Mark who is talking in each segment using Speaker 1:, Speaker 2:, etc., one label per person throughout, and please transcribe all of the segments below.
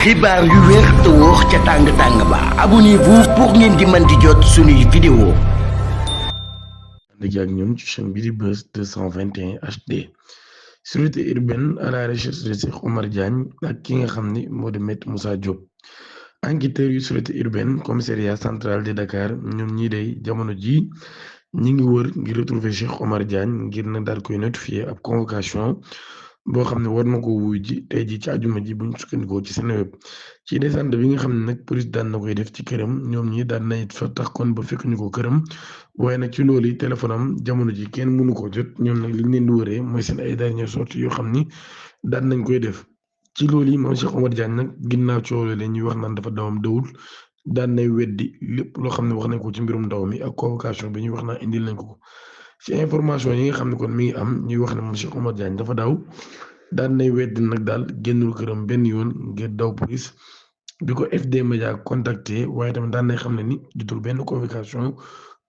Speaker 1: xibaar yu wér te wóor ca tàng-tàng ba abonnez-vous pour ngeen di mën di jot suñuy vidéo.
Speaker 2: ànd ak ñoom ci chaîne bi di Buzz 221 HD sûreté urbaine à la recherche de Cheikh Oumar Diagne ak ki nga xam ni moo di Maître Moussa Diop. enquêteurs yu sûreté urbaine commissariat central de Dakar ñoom ñii day jamono ji ñi ngi wër ngir retrouver Cheikh Oumar Diagne ngir na daal koy notifier ab convocation boo xam ne war na ko wuy ji tey ji ci àjjuma ji buñ sukkandikoo ci Seneweb ci descente bi nga xam ne nag police daan na koy def ci këram ñoom ñi daan na it fa tax kon ba fekk ñu ko këram waaye nag ci loolu yi téléphone am jamono ji kenn mënu ko jot ñoom nag li ñu leen di wëree mooy seen ay dernière sortie yoo xam ni daan nañ koy def ci loolu yi moom Cheikh Oumar Diagne nag ginnaaw coow la ñuy wax naan dafa dawam dawul daan nay weddi lépp loo xam ne wax nañ ko ci mbirum ndaw mi ak convocation bi ñuy wax naa indil nañ ko ci information yi nga xam ne kon mi ngi am ñuy wax ne moom Cheikh Oumar Diagne dafa daw daan nay weddi nag daal génnul këram benn yoon ngir daw police bi ko FD Média contacté waaye tamit daan nay xam ne ni jotul benn convocation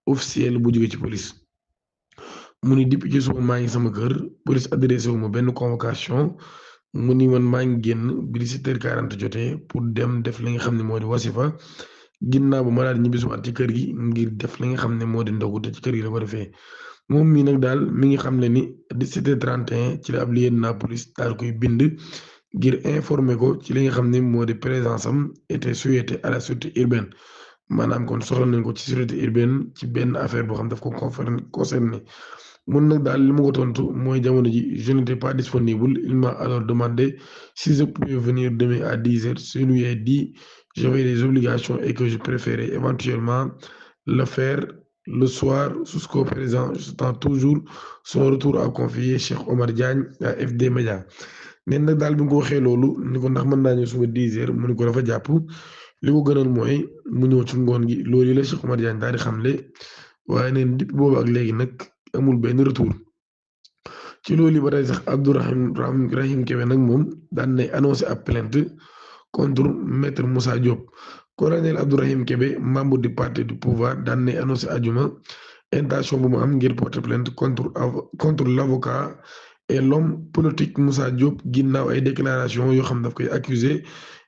Speaker 2: officielle bu jóge ci police mu ni depuis ci suba maa ngi sama kër police adressé wu ma benn convocation mu ni man maa ngi génn bi 17h40 jotee pour dem def li nga xam ne moo di wasifa ginnaaw ba ma daal ñibbisiwaat ci kër gi ngir def li nga xam ne moo di ndogu te ci kër gi la ko defee moom mii nag daal mi ngi xam ne ni 17h31 ci la ab lieutenant police daal koy bind ngir informer ko ci li nga xam ne moo di présence am était souhaité à la sûreté urbaine maanaam kon soxla nañ ko ci sûreté urbaine ci benn affaire boo xam daf ko concerné mun nag daal li ma ko tontu mooy jamono ji je n'étais pas disponible il m'a alors demandé si je pouvais venir demain à 10h je lui ai dit j'avais des obligations et que je préférais éventuellement le faire le soir jusqu'au présent j'attends toujours son retour à confier Cheikh Oumar Diagne à FD Média neen nag daal bi nga ko waxee loolu ni ko ndax mën naa ñëw suba 10h mu ni ko dafa jàpp li ko gënal mooy mu ñëw ci ngoon gi loolu yi la Cheikh Oumar Diagne daal di xamle waaye neen depuis boobu ak léegi nag amul benn retour ci loolu yi ba tey sax Abdourahim Kébé nag moom daan nay annoncé ab plainte contre Maître Moussa Diop colonel Abdourahim Kébé membre du parti du pouvoir daan nay annoncé ajuma intention bu mu am ngir porter plainte contre l'avocat et l'homme politique Moussa Diop ginnaaw ay déclaration yoo xam daf koy accusé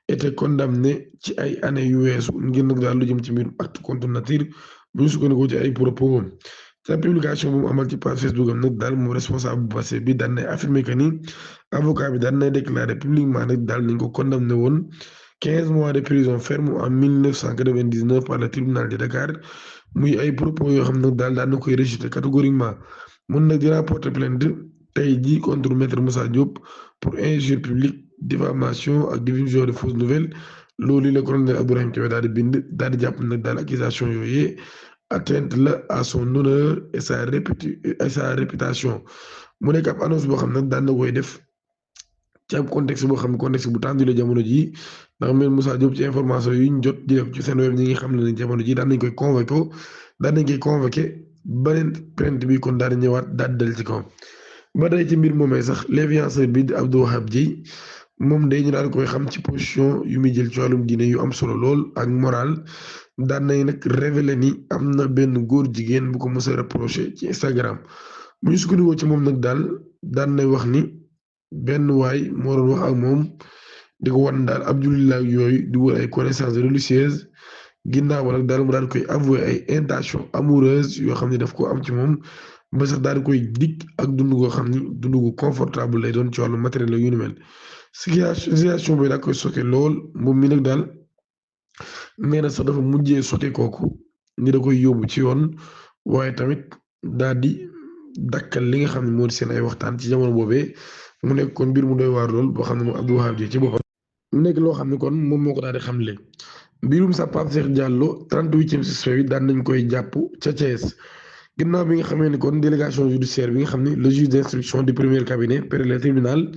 Speaker 2: était condamné ci ay années yu weesu ngir nag daal lu jëm ci mbirum acte contre nature bu ñu sukkandikoo ci ay propos am sa publication bu mu amal ci page Facebook am nag daal moom responsable bu passé bi daan nay affirmé que ni avocat bi daan nay déclaré publiquement nag daal nañ ko condamné woon 15 mois de prison ferme en 1999 par le tribunal de Dakar muy ay propos yoo xam nag daal daan na koy rejeté catégoriquement mun nag dinaa porter plainte tey jii contre Maître Moussa Diop pour injure publique diffamation ak diffusion de fausses nouvelles loolu la colonel Abdourahim Kébé daal di bind daal di jàpp nag daal accusation yooyu atteinte la à son honneur et sa réputation mu nekk ab annonce boo xam nag daan na koy def ci ab contexte boo xam ne contexte bu tendu la jamono jii ndax Maître Moussa Diop ci information yi ñu jot di def ci seen web ñi ngi xam ne jamono jii daan nañ koy convoqué beneen plainte bi kon daal di ñëwaat daal di dal ci kawam ba tey ci mbir moomee sax l'influenceur bi di Abdou Wahab Dieye moom day ñu daal koy xam ci position yu muy jël ci wàllum diine yu am solo lool ak moral daan nañ nag révélé ni am na benn góor jigéen bu ko mës a rapproché ci Instagram bu ñu sukkandikoo ci moom nag daal daan nay wax ni benn waay moo doon wax ak moom di ko wan daal ab jullit la yooyu di wër ay connaissances religieuses ginnaaw nag daal mu daal koy avoué ay intentions amoureuses yoo xam ne daf ko am ci moom ba sax daal di koy dig ak dund goo xam ni dund gu confortable lay doon ci wàllu matériel la yu ni mel situation bi daa koy sokke lool moom mi nag daal nee na sax dafa mujjee sokke kooku ni da koy yóbbu ci yoon waaye tamit daal di dakkal li nga xam ne moo di seen ay waxtaan ci jamono boobee mu nekk kon mbir mu doy waar lool boo xam ne moom Abdou Wahab Dieye ci boppam mu nekk loo xam ne kon moom moo ko daal di xamle mbirum sa Pape Cheikh Diallo 38e suspect bi daan nañ koy jàpp ca Thiès ginnaaw bi nga xamee ni kon délégation judiciaire bi nga xam ne le juge d'instruction du premier cabinet près le tribunal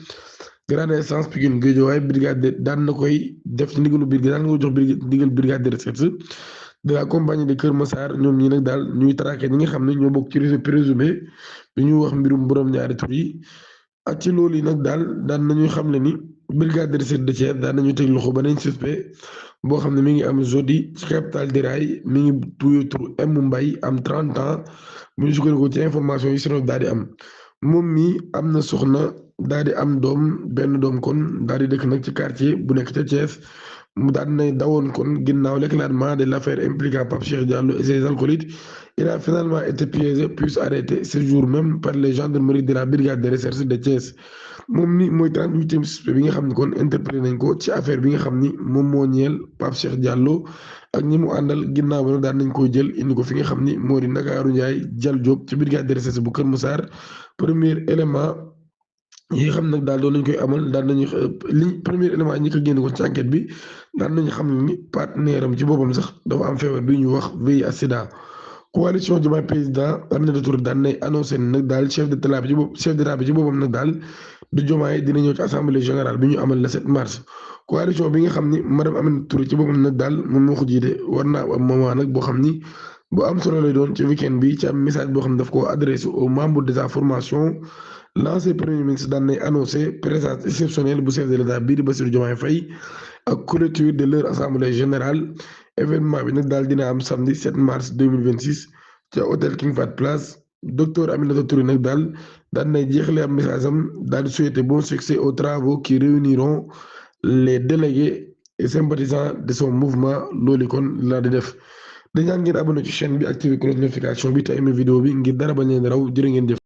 Speaker 2: grande instance Pikine Guédiawaye brigade daan na koy def ci ndigalu brigade daan na ko jox ndigal brigade de recherche de la compagnie de Kër Massar ñoom ñi nag daal ñuy traqué ñi nga xam ne ñoo bokk ci réseau présumé bi ñuy wax mbirum borom ñaari tur yi ak ci loolu yi nag daal daan nañuy xam ne ni brigade de recherche de Thiès daan nañu teg loxo beneen suspect boo xam ne mi ngi am jeudi ci capitale di Rail mi ngi tuye tur M Mbaye am 30 ans bu ñu sukkandikoo ci information yi seno daal di am moom mi am na soxna daal di am benn doom kon daal di dëkk nag ci quartier bu nekk ca Thiès mu daal di dawoon kon ginnaaw l'éclatement de l'affaire impliquant Pape Cheikh Diallo et ses acolytes. Il a finalement été piégé puis arrêté ce jour même par les gendarmeries de la brigade de recherche de Thiès moom mi mooy 38e suspect bi nga xam ni kon interpellé nañ ko ci affaire bi nga xam ni moom moo ñeel Pape Cheikh Diallo ak ñi mu àndal ginnaaw ba nag daan nañ koy jël indi ko fi nga xam ni moo di Ndakaaru Ndiaye Dial Diop ci brigade de recherche bu Kër Massar premier élément yi nga xam nag daal doon nañ koy amal daal nañu premier élément ñi ko génn ko ci enquête bi daan nañu xam ni partenaire am ci boppam sax dafa am feebar bi ñu wax VIH sida coalition Diomaye président Aminata Touré daan nay annoncé nag daal chef d'état bi ci boppam nag daal du Diomaye dina ñëw ci assemblée générale bi ñu amal le 7 mars coalition bi nga xam ni madame Aminata Touré ci boppam nag daal moom moo ko jiite war naa am moment nag boo xam ni bu am solo lay doon ci week-end bi ci am message boo xam ne daf koo adressé aux membres de sa formation l'ancien premier ministre daan nay annoncé présence exceptionnelle bu chef de l'État bii di Bassirou Diomaye Faye ak clôture de leur assemblée générale événement bi nag daal dina am samedi 7 mars 2026 ca hôtel King Fahd Palace docteur Aminata Touré nag daal daan nay jeexale am message am daal di souhaiter bon succès aux travaux qui réuniront les délégués et sympathisants de son mouvement loolu kon laa di def dañaan ngeen abonné ci chaîne bi activer cloche notification bi te aimé vidéo bi ngir dara bañ leen raw jërë ngeen jëf